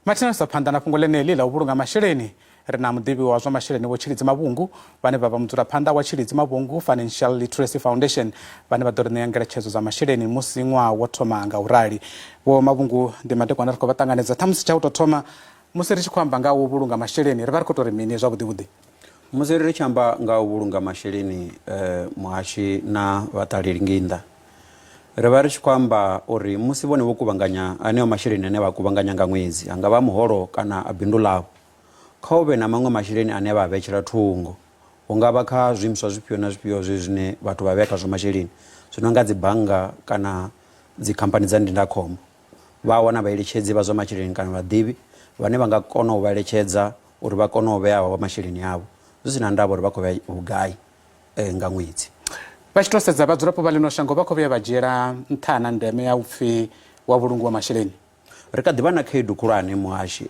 Mathina sa phanḓa na fhungo ḽeneḽi ḽa u vhulunga masheleni, ri na muḓivhi wa zwa masheleni Vho Tshilidzi Mavhungu, vhane vha vha mudzulaphanḓa wa Tshilidzi Mavhungu Financial Literacy Foundation, vhane vha ḓo ri ṋea ngeletshedzo dza masheleni musi ṅwaha wo thoma nga u rali. Vho Mavhungu, ndi madekwana ri khou vha ṱanganedza. Ṱhamusi tsha u tou thoma, musi ri tshi khou amba nga u vhulunga masheleni, ri vha ri khou tou ri mini zwavhuḓi vhuḓi? Musi ri tshi amba nga u vhulunga masheleni, muhashi na vhaṱaleli ngei nnḓa, Ri vha ri tshi khou amba uri musi vhone vho kuvhanganya aneo masheleni ane vha a kuvhanganya nga ṅwedzi, a nga vha muholo kana a bindu ḽavho, kha hu vhe na maṅwe masheleni ane vha a vhetshela thungo. Hu nga vha kha zwiimiswa zwifhio na zwifhio zwezwi zwine vhathu vha vhea khazwo masheleni, zwi no nga dzi bannga kana dzikhamphani dza ndindakhombo. Vha a wana vhaeletshedzi vha zwa masheleni kana vhaḓivhi vhane vha nga kona u vha eletshedza uri vha kone u vhea masheleni avho zwi si na ndavha uri vha khou vhea vhugai. nga ṅwedzi. Vha tshi tou sedza vhadzulapo vha ḽino shango vha khou vhuya vha dzhiela nṱha na ndeme ya u pfi wa vhulungiwa masheleni. Ri kha ḓi vha na khaedu khulwane muhashi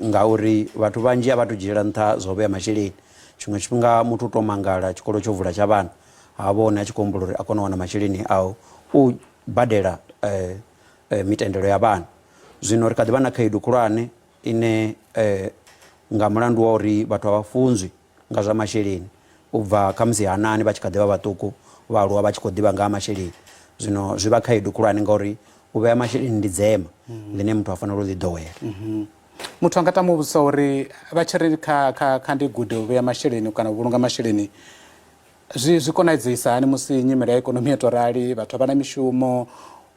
ngauri vhathu vhanzhi a vha tu dzhiela nṱha zwa u vhea masheleni. Tshiṅwe tshifhinga muthu u tou mangala tshikolo tsho vula tsha vhana ha vha hone a tshi khou humbula uri a kone u wana masheleni a u badela mitendelo ya vhana. Zwino ri kha ḓi vha na khaedu khulwane ine nga mulandu wa uri vhathu a vha funzwi nga zwa masheleni u bva khamusi hanani vha tshi kha ḓi vha vhaṱuku, vha aluwa vha tshi khou ḓivha nga ha masheleni. Zwino zwi vha khaedu khulwane ngauri u vhea masheleni ndi dzema ḽine muthu a fanela u ḽi ḓowela. Muthu a nga tama u vhudzisa uri vha tshi ri kha, kha, kha ndi gude u vhea masheleni kana u vhulunga masheleni, Zwi zwi konadzeisa hani musi nyimele ya ikonomi yo tou rali, vhathu a vha na mishumo,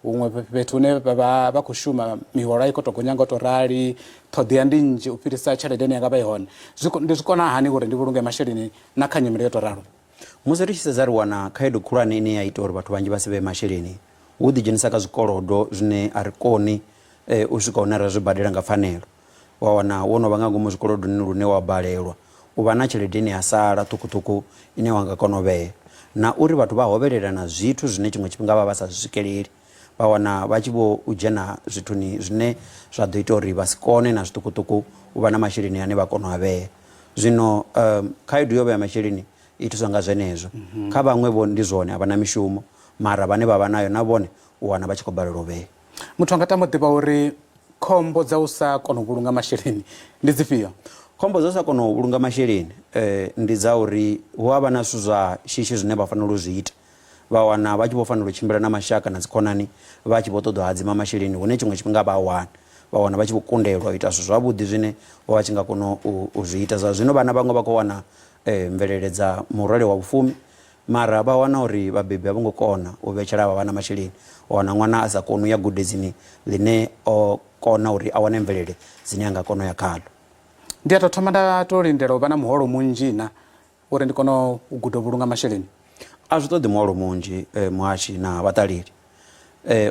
huṅwe fhethu hune vha vha vha khou shuma miholo a i khou tou gonya nga u tou rali, ṱhoḓea ndi nnzhi u fhirisa tshelede ine ya nga vha i hone. Zwi ndi zwi kona hani uri ndi vhulunge masheleni na kha nyimele yo tou ralo? Musi ri tshi sedza ri wana khaedu khulwane ine ya ita uri vhathu vhanzhi vha si vhee masheleni, hu u ḓidzhenisa kha zwikolodo zwine a ri koni u swika hune ra zwi badela nga pfanelo. Wa wana wo no vha nga ngomu zwikolodoni lune wa balelwa u vha na tshelede ine ya sala ṱhukhuṱhukhu ine wa nga kona u vhea. Na uri vhathu vha hovhelela na zwithu zwine tshiṅwe tshifhinga vha vha sa zwi swikeleli, vha wana vha tshi vho u dzhena zwithuni zwine zwa ḓo ita uri vha si kone na zwiṱukuṱuku u vha na masheleni ane vha kona u a vhea. Zwino khaedu yo vhea masheleni i thuswa nga zwenezwo. Kha vhaṅwe vho ndi zwone a vha na mishumo mara vhane vha vha nayo na vhone u wana vha tshi khou balelwa u vhea. Muthu a nga tama u ḓivha uri Khombo dza u sa kona u vhulunga masheleni ndi dzifhio? Khombo dza u sa kona u vhulunga masheleni ndi dza uri hu a vha na zwithu zwa shishi zwine vha fanela u zwi ita. Vha wana vha tshi vho fanela u tshimbila na mashaka na dzikhonani vha tshi vho ṱoḓa u hadzima masheleni hune tshiṅwe tshifhinga vha a wana. Vha wana vha tshi vho kundelwa u ita zwithu zwavhuḓi zwine vho vha tshi nga kona u zwi ita. Zwa zwino vhana vhaṅwe vha khou wana mvelele dza murole wa vhufumi Mara vha wana uri vhabebi a vho ngo kona u vhetshela avha vhana masheleni. U wana ṅwana a sa koni u ya gudedzini ḽine o kona uri a wane mvelele dzine a nga kona u ya khaḽo. Ndi a tou thoma nda tou lindela u vha na muholo munzhi na uri ndi kone u guda u vhulunga masheleni? A zwi ṱoḓi muholo munzhi muhashi na vhaṱaleli.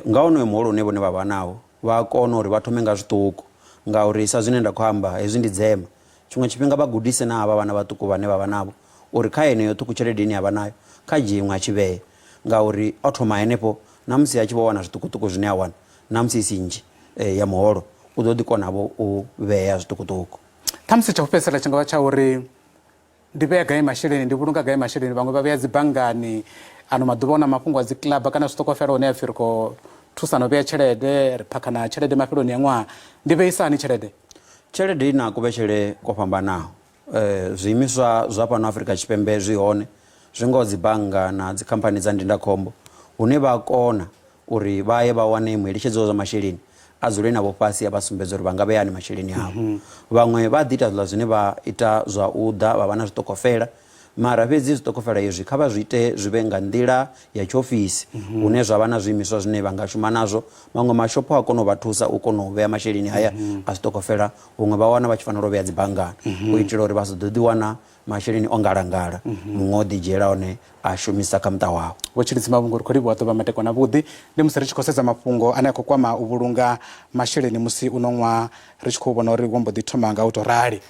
Nga wonoyo muholo une vhone vha vha nawo vha a kona uri vha thome nga zwiṱuku ngauri sa zwine nda khou amba hezwi ndi dzema. Tshiṅwe tshifhinga vha gudise na havha vhana vhaṱuku vhane vha vha navho uri kha yeneyo ṱhukhu tshelede ine a vha nayo kha dzhie iṅwe a tshi vhee ngauri o thoma henefho na musi a tshi vho wana zwiṱukuṱuku zwine a wana na musi i si nnzhi ya muholo u ḓo ḓi kona-vho u vhea zwiṱukuṱuku. Khamusi tsha u fhedzisela tshi nga vha tsha uri ndi vhea gai masheleni, ndi vhulunga gai masheleni. Vhaṅwe vha vhea dzi banngani, ano maḓuvha hu na mafhungo a dzi club kana zwiṱokofela hune ha pfhi ri khou thusana u vhea tshelede, ri phakhana tshelede mafheloni a ṅwaha. Ndi vheisa hani tshelede? Tshelede i na kuvhetshele kwo fhambanaho. Zwiimiswa zwa fhano Afrika Tshipembe zwi hone, zwi ngaho dzi bannga na dzikhamphani dza ndindakhombo, hune vha a kona uri vha ye vha wane mueletshedzi wa zwa masheleni a dzule navho fhasi a vha sumbedza uri vha nga vhea hani masheleni avho. Vhaṅwe vha a ḓi ita zwiḽa zwine vha ita zwa u ḓa vha vha na zwiṱokofela, mara fhedzi zwiṱokofela izwi kha vha zwi ite zwi vhe nga nḓila ya tshiofisi hune zwa vha na zwiimiswa zwine vha nga shuma nazwo. Maṅwe mashopho a kona u vha thusa u kona u vhea masheleni haya a zwiṱokofela, huṅwe vha wana vha tshi fanela u vhea dzi banngani u itela uri vha sa ḓo ḓiwana masheleni o ngalangala, muṅwe o ḓi dzhiela one a shumisa kha muṱa wawe. Vho Tshilidzi Mavhungu, ri khou livhuwa ḓuvha madekwana avhuḓi. Ndi musi ri tshi khou sedza mafhungo ane a khou kwama u vhulunga masheleni musi uno ṅwaha ri tshi khou vhona uri wo mbo ḓi thoma nga u tou rali.